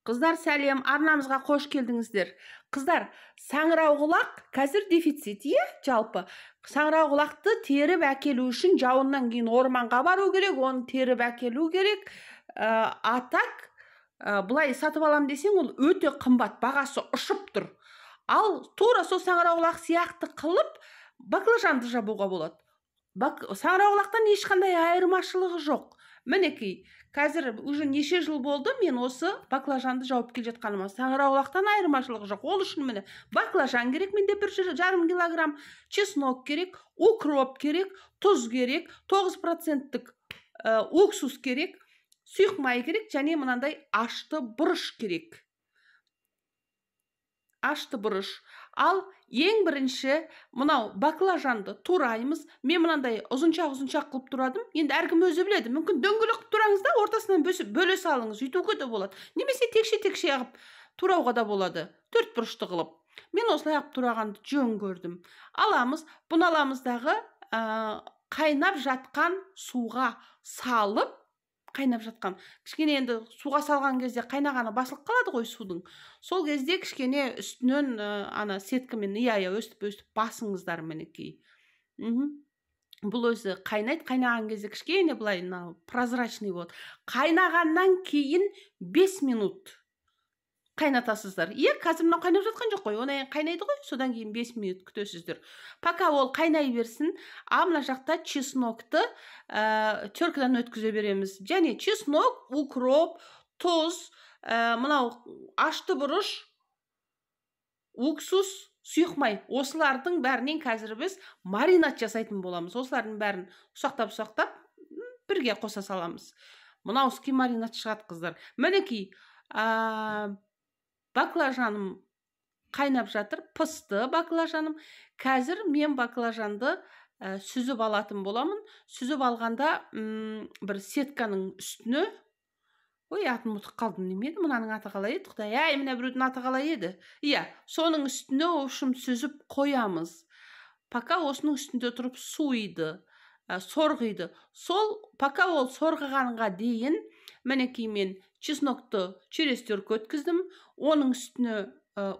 Қыздар сәлем, арнамызға қош келдіңіздер. Қыздар, саңырауқұлақ қазір дефицит, иә, жалпы. Саңырауқұлақты теріп әкелу үшін жауыннан кейін орманға бару керек, оны теріп әкелу керек. А так, былай сатып алам десең, ол өте қымбат, бағасы ұшып тұр. Ал тура сол саңырауқұлақ сияқты қылып баклажанды жабуға болады. Саңырауқұлақтан ешқандай айырмашылығы жоқ. Мінекей, қазір уже неше жыл болды мен осы баклажанды жауып келе жатқаныма. Саңырауқұлақтан айырмашылығы жоқ. Ол үшін міне баклажан керек, менде 1,5 килограмм, чеснок керек, укроп керек, тұз керек, 9%-тік уксус керек, сұйық май керек және мынандай ашты бұрыш керек. Ашты бұрыш. Ал ең бірінші мынау баклажанды тураймыз. Мен мынандай ұзыншақ-ұзыншақ қылып турадым. Енді әркім өзі біледі. Мүмкін дөңгелек қылып тураңыз да ортасынан бөле салыңыз. Үйтуге де болады. Немесе текше-текше қылып турауға да болады. Төрт бұрышты қылып. Мен осылай қылып турағанды жөн көрдім. Аламыз, бұны аламыз дағы, қайнап жатқан суға салып, қайнап жатқан. Кішкене енді суға салған кезде қайнағаны басылып қалады ғой судың. Сол кезде кішкене үстінен ана сеткамен иә, өстіп-өстіп басыңыздар мінекей. Бұл өзі қайнайды, қайнаған кезде кішкене былай мынау прозрачный болады. Қайнағаннан кейін 5 минут қайнатасыздар. Иә, қазір мынау қайнап жатқан жоқ қой. Одан кейін қайнайды ғой, содан кейін 5 минут күтесіздер. Пока ол қайнай берсін, а мына жақта чеснокты теркадан өткізе береміз. Және чеснок, укроп, тұз, мынау ашты бұрыш, уксус, сұйық май. Осылардың бәрінен қазір біз маринад жасайтын боламыз. Осылардың бәрін ұсақтап-ұсақтап бірге қоса саламыз. Мынауский маринад шығады, қыздар. Мінекей, баклажаным қайнап жатыр, пысты баклажаным. Қазір мен баклажанды сүзіп алатын боламын. Сүзіп алғанда, бір сетканың үстіне, ой, атын ұмытып қалдым, неме еді? Мынаның аты қалай еді? Құдай, әй, мына біреудің аты қалай еді? Иә, соның үстіне, в общем, сүзіп қоямыз. Пока осының үстінде тұрып суиды, сорғиды. Сол, пока ол сорғығанға дейін, мінекей мен чеснокты через терку өткіздім. Оның үстіне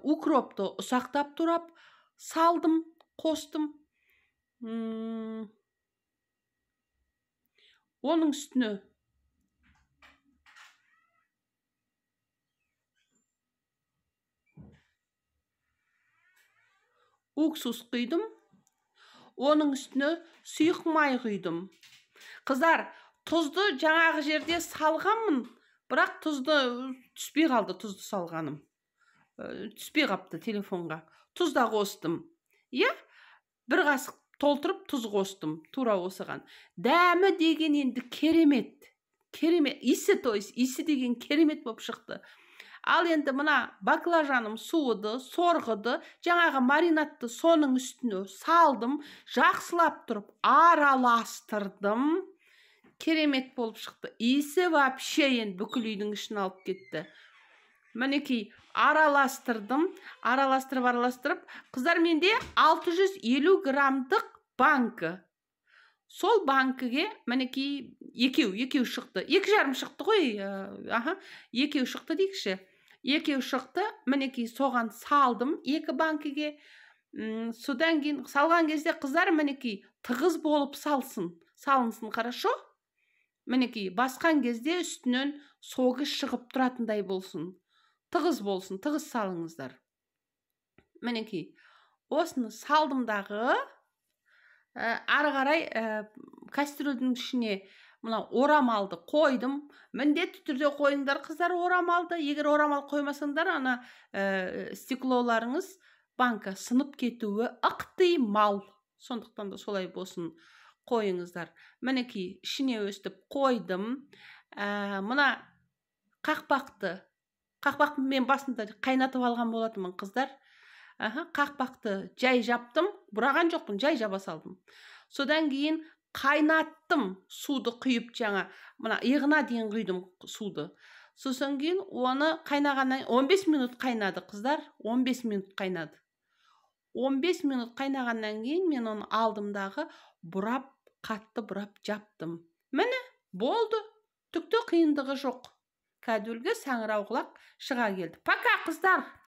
укропты ұсақтап турап салдым, қостым. Оның үстіне уксус құйдым. Оның үстіне сұйық май құйдым. Қыздар, тұзды жаңағы жерде салғанмын, бірақ тұзды түспей қалды, тұзды салғаным. Түспей қапты телефонға. Тұз да қостым. Иә, бір қасық толтырып тұз қостым, тура осыған. Дәмі деген енді керемет. Керемет, иісі, то есть, иісі деген керемет болып шықты. Ал енді мына баклажаным суыды, сорғыды, жаңағы маринадты соның үстіне салдым, жақсылап тұрып араластырдым. Керемет болып шықты. Иісі вообще енді бүкіл үйдің ішін алып кетті. Мінекей, араластырдым, араластырып, араластырып. Қыздар, менде 650 граммдық банкі. Сол банкіге мінекей екеу шықты. Екі жарым шықты ғой, аха, екеу шықты дейікші. Екеу шықты, мінекей соған салдым екі банкіге. Содан кейін салған кезде қыздар мінекей тығыз болып салсын, салынсын, хорошо? Мінекей басқан кезде үстінен согы шығып тұратындай болсын. Тығыз болсын, тығыз салыңыздар. Мінекей осыны салдым дағы, ары қарай кастрюльдің ішіне мына орамалды қойдым. Міндетті түрде қойыңдар, қыздар, орамалды. Егер орамал қоймасаңдар, ана стеклоларыңыз банка сынып кетуі ықтимал. Сондықтан да солай болсын, қойыңыздар. Мінекей ішіне өстіп қойдым. Мына қақпақты мен басында қайнатып алған болатынмын, қыздар. Аха, қақпақты жай жаптым, бұраған жоқпын, жай жаба салдым. Содан кейін қайнаттым, суды құйып жаңа, мына иығына дейін құйдым суды. Сосын кейін оны қайнағаннан 15 минут қайнады, қыздар, 15 минут қайнады. 15 минут қайнағаннан кейін мен оны алдым дағы бұрап, қатты бұрап жаптым. Міне, болды. Түкті қиындығы жоқ. Кәдуілгі саңырауқұлақ шыға келді. Пока, қыздар.